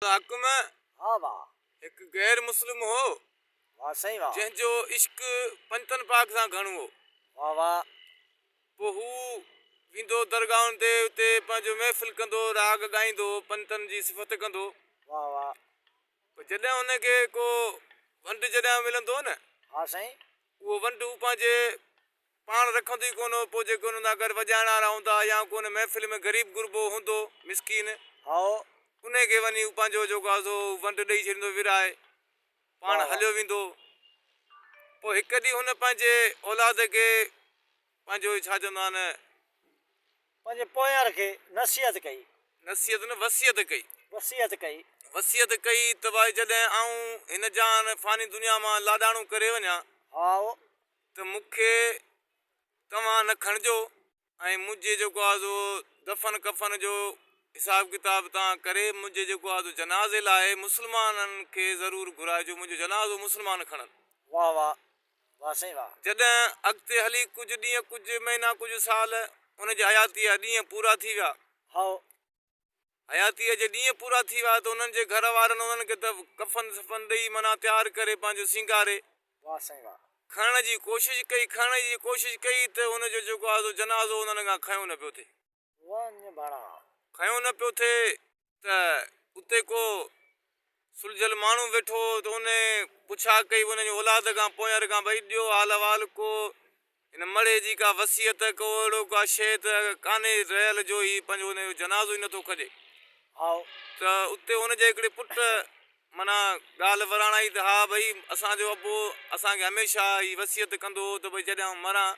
حاڪم ها واھ. هڪ غير مسلم هو. واھ سائين واھ. جنهن جو عشق پنجتن پاڪ سان گهڻو هو. واھ واھ. پوء هو ويندو درگاهن تي اتي پنهنجو محفل ڪندو راڳ ڳائيندو پنجتن جي صفت ڪندو. واھ واھ. پوء جڏهن هن کي ڪو ونڊ جڏهن ملندو هو نه. ها سائين. اهو ونڊ هو پنهنجي پاڻ رکندو ئي ڪونه هو، پوء جيڪي انهن سان گڏ وڄائڻ وارا هوندا يا ڪو ان محفل ۾ غريب غربو هوندو مسڪين، هائو. انهي کي وڃي هو پنهنجو جيڪو آهي سو ونڊ ڏئي ڇڏيندو ورهائي پاڻ هليو ويندو هو. پوء هڪ ڏينهن هن پنهنجي اولاد کي پنهنجو ڇا چوندا آهن. پنهنجي پويان کي نصيحت ڪئي. نصيحت نه وصيت ڪئي. وصيت ڪئي. وصيت ڪئي ته ڀائي جڏهن آئون هن جهان فاني دنيا مان لاڏاڻو ڪري وڃان. هائو. ته مون کي توهان نه کڻجو ۽ منهنجي جيڪو آهي سو دفن ڪفن جو حساب ڪتاب توهان ڪري منهنجي جيڪو آهي سو جنازي لاء مسلمانن کي ضرور گهرائجو منهنجو جنازو مسلمان کڻن. واه واه واه سائين واه. جڏهن اڳتي هلي ڪجهه ڏينهن ڪجهه مهينا ڪجهه سال ان جي حياتيء جا ڏينهن پورا ٿي ويا. هائو. حياتيء جي ڏينهن پورا ٿي ويا ته انهن جي گهر وارن انهن کي ته ڪفن سفن ڏئي معنيٰ تيار ڪري پنهنجو سينگاري واه سائين واه. کڻڻ جي ڪوشش ڪئي کڻڻ جي ڪوشش ڪئي ته ان جو جيڪو آهي سو جنازو انهن کان کنيو نه پيو ٿئي. وڃ ڀڻا. کنيو نه پيو ٿئي ته اتي ڪو سلجهيل ماڻهو ويٺو هو ته ان پڇا ڪئي ان جي اولاد کان پوئينر کان ڀئي ڏيو حال احوال ڪو هن مڙهي جي ڪا وصيت ڪو اهڙو ڪا شيء ته ڪانهي رهيل جو هي پنهنجو ان جو جنازو ئي نٿو کڄي. هائو. ته اتي ان جي هڪڙي پٽ معنيٰ ڳالهه وراڻائي ته ها ڀئي اسان جو ابو اسان کي هميشه هي وصيت ڪندو هو ته ڀئي جڏهن آئون مران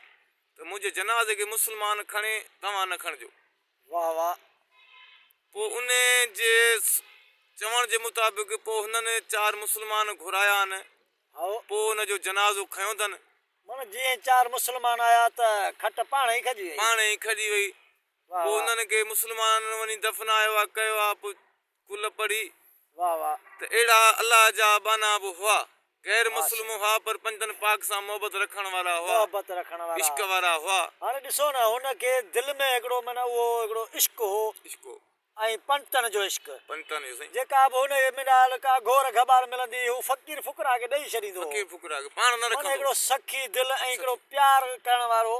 ته منهنجي جنازي کي مسلمان کڻي توهان نه کڻجو. واه واه. پوء انهي جي چوڻ جي مطابق پوء هنن چار مسلمان گهرايا آهن. هائو. پوء ان جو جنازو کنيو اٿن. معنيٰ جيئن ئي چار مسلمان آيا ته کٽ پاڻ ئي کڄي وئي. پاڻ ئي کڄي وئي. واه پوء واه. انهن کي مسلمانن وڃي دفنايو آ ڪيو آ پوء ڪل پڙهي. واه واه. ته اهڙا الله جا ٻانها به هئا. غير ها مسلم سائين. هئا پر پنجتن پاڪ سان محبت رکڻ وارا هئا. محبت رکڻ وارا. عشق وارا هئا. هاڻي ڏسو نه هن کي دل ۾ هڪڙو معنيٰ اهو هڪڙو عشق هو. عشق هو. ۽ پنجتن جو عشق. پنجتن جو سائين. جيڪا به هن کي ملال ڪا گهور گهٻار ملندي هئي هو فقير فقراء کي ڏئي ڇڏيندو هو. فقير فقراء کي پاڻ نه معنيٰ رکندو هو. هڪڙو سخي دل ۽ هڪڙو پيار ڪرڻ وارو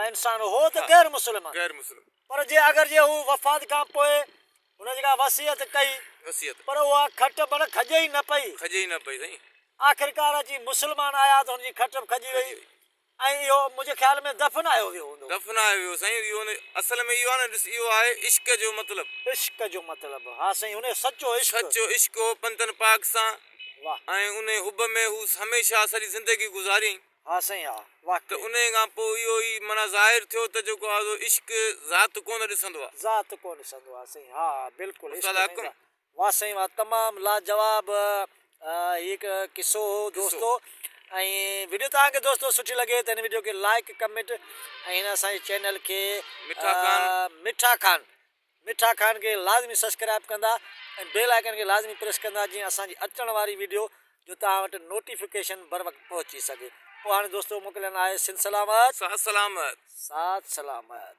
انسان هو ته غير مسلم غير مسلم پر جي اگر جي هو وفات کان پوء هن جيڪا وصيت ڪئي وصيت پر اها کٽ بڻ کڄي ئي نه پئي کڄي ئي نه پئي سائين آخرڪار اچي مسلمان آيا ته هن جي کٽ به کڄي وئي ۽ اهو منهنجي خيال ۾ دفنايو ويو هوندو. دفنايو ويو سائين اهو اصل ۾ اهو آهي نه ڏس اهو آهي عشق جو مطلب. عشق جو مطلب ها سائين هن جو سچو عشق. سچو عشق هو پنتن پاڪ سان واه. ۽ انهي حب ۾ هو هميشه سڄي زندگي گذاريائين. ها سائين ها ته واقعي. انهيء کان پوء اهو ئي معنيٰ ظاهر ٿيو ته جيڪو آهي سو عشق ذات ڪونه ڏسندو آهي. ذات ڪونه ڏسندو آهي سائين ها ها بلڪل عشق استاد سائين حاڪم. ذات واه سائين واه تمام لاجواب هي هڪ قصو هو قصو. دوستو ۽ وڊيو توهان کي دوستو سٺي لڳي ته هن وڊيو کي لائڪ ڪمينٽ ۽ هن اسان جي چينل کي مٺا خان. مٺا خان مٺا خان کي لازمي سسڪرائب ڪندا ۽ بيل آئيڪن کي لازمي پريس ڪندا جيئن اسان جي اچڻ واري ويڊيو جو توهان وٽ نوٽيفڪيشن بروقت پهچي سگهي پوء هاڻي دوستو موڪلين آهي سنڌ سلامت ساٿ سلامت. ساٿ سلامت.